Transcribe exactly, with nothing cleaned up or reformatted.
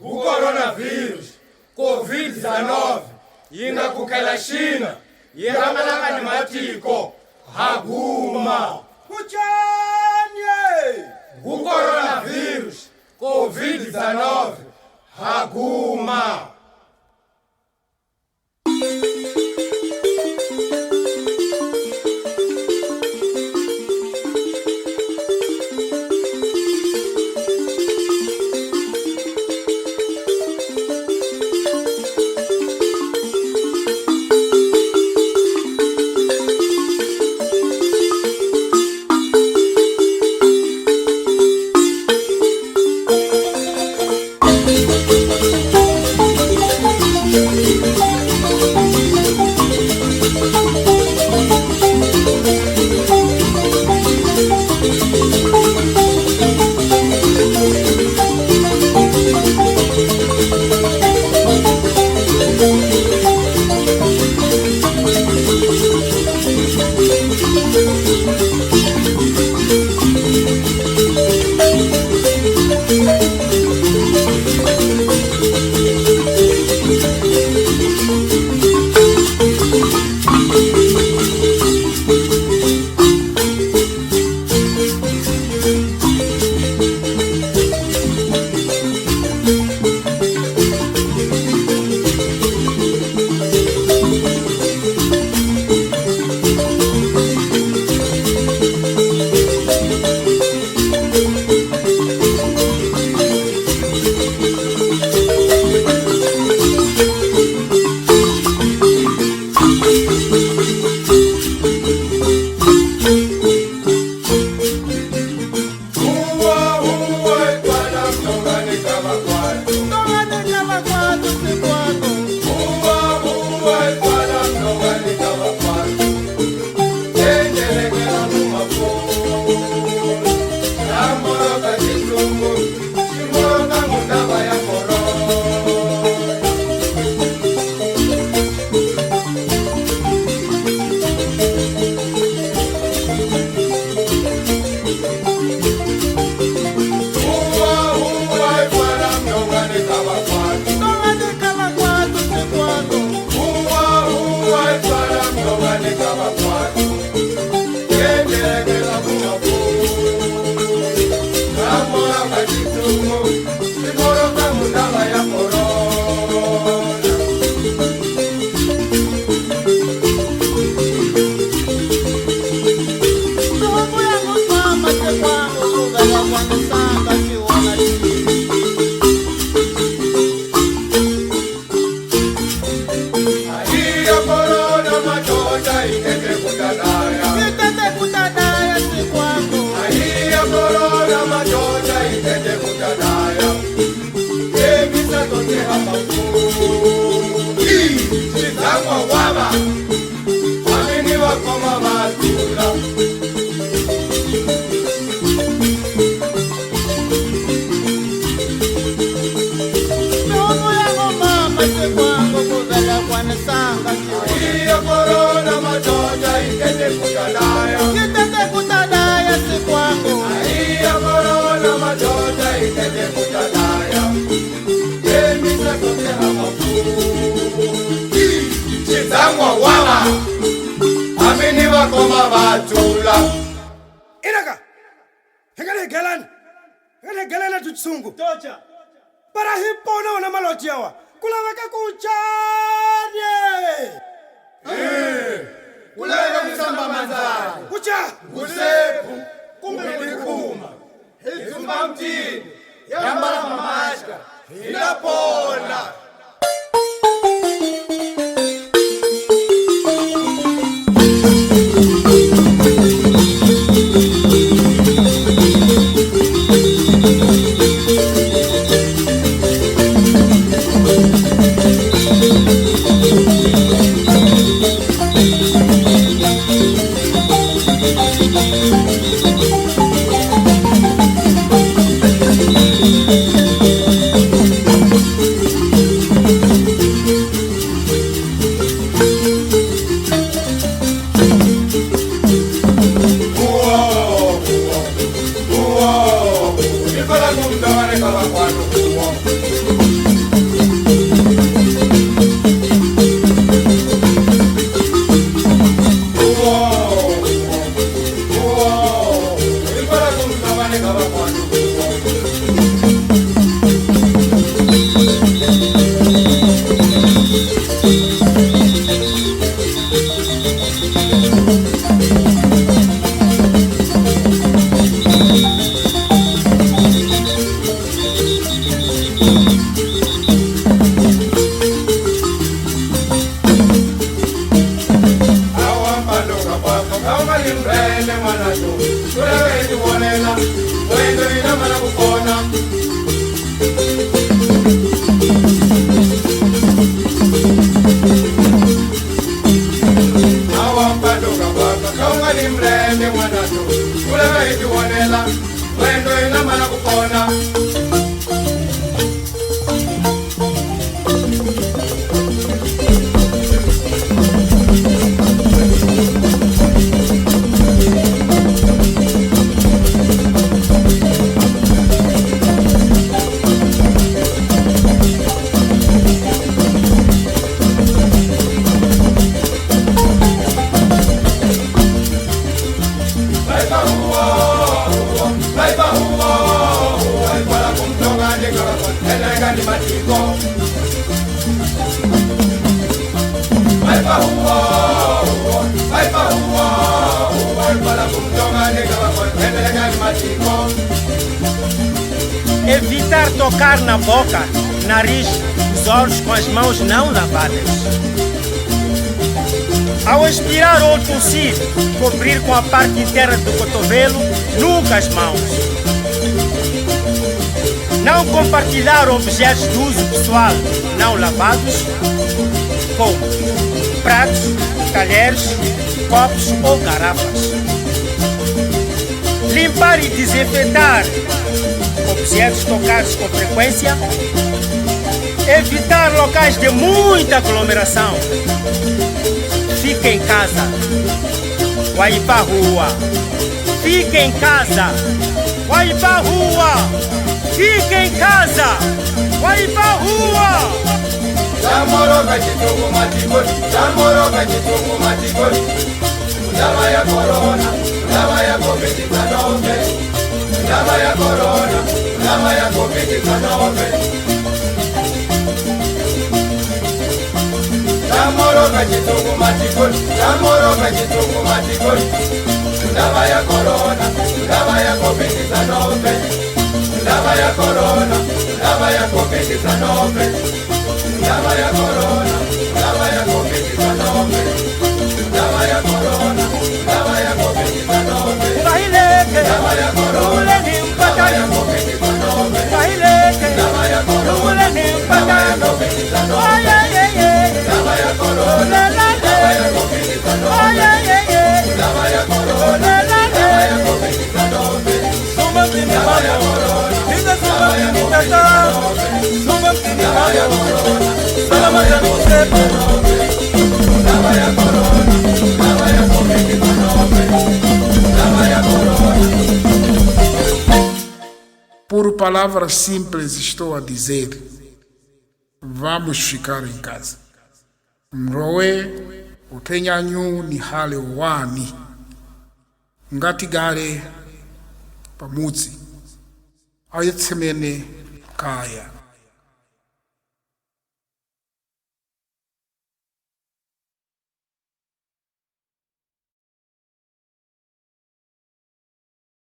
Gu coronavirus, covid dezenove, yi nga kukela China, yi rambalaka ni matiko ha guma. Kucanye! Gu coronavirus, covid dezenove, ha guma. Ahiya corona, machocha, itete kutadaya. Itete kutadaya, si kwangu. Ahiya corona, machocha, itete kutadaya. Emisa tote ha mafu. Ii, chitangwa waba. Amini wakoma batula. Mihomo ya ngoma, mase kwangu kuvela kwa nasanga. Iyo corona, machocha, itete kutadaya. Itete kutadaya, si kwangu. Iyo corona, machocha, itete kutadaya. Emisa tote ha mafu. Chitangwa waba. Amini wakoma batula. Inaka. Hekele hegelani. Hekele hegelani tu chisungu. Tocha. Para hi pona wana maloti yawa. Ku laveka kuchanye. Eh, ku laveka kusamba manzani. Kucha. Kusepu. Kumbe mikhuma. Hi zumba mutini, hi ambala mamaska, hi la pona. Evitar tocar na boca, nariz, os olhos com as mãos não lavadas. Ao expirar ou tossir, cobrir com a parte interna do cotovelo, nunca as mãos. Não compartilhar objetos de uso pessoal não lavados, como pratos, talheres, copos ou garrafas. Limpar e desinfetar objetos tocados com frequência. Evitar locais de muita aglomeração. Fique em casa. Waipa rua. Fique em casa. Waipa rua. Fique em casa. Waipa rua. Ndava ya corona, ndava ya covid dezanove. Ndava ya corona, ndava ya covid dezanove. Ndava ya corona, ndava ya covid dezanove. Ndava ya corona, ndava ya covid dezanove. Ndava ya corona, ndava ya covid dezanove. Ndava ya corona, ndava ya covid dezanove. Ndava ya corona, ndava ya covid dezanove. Ndava ya corona, ndava ya covid dezanove. Ndava ya corona, ndava ya covid dezanove. Ndava ya corona, ndava ya covid dezanove. Sumba mpini mama, pinga sumba mpini tata. Sumba mpini mama, sala mata musepe. Por palavras simples estou a dizer, vamos ficar em casa. Mrowe, utenya nyu ni hale wani. Ngati gale pamutsi. Aye tsemene kaya.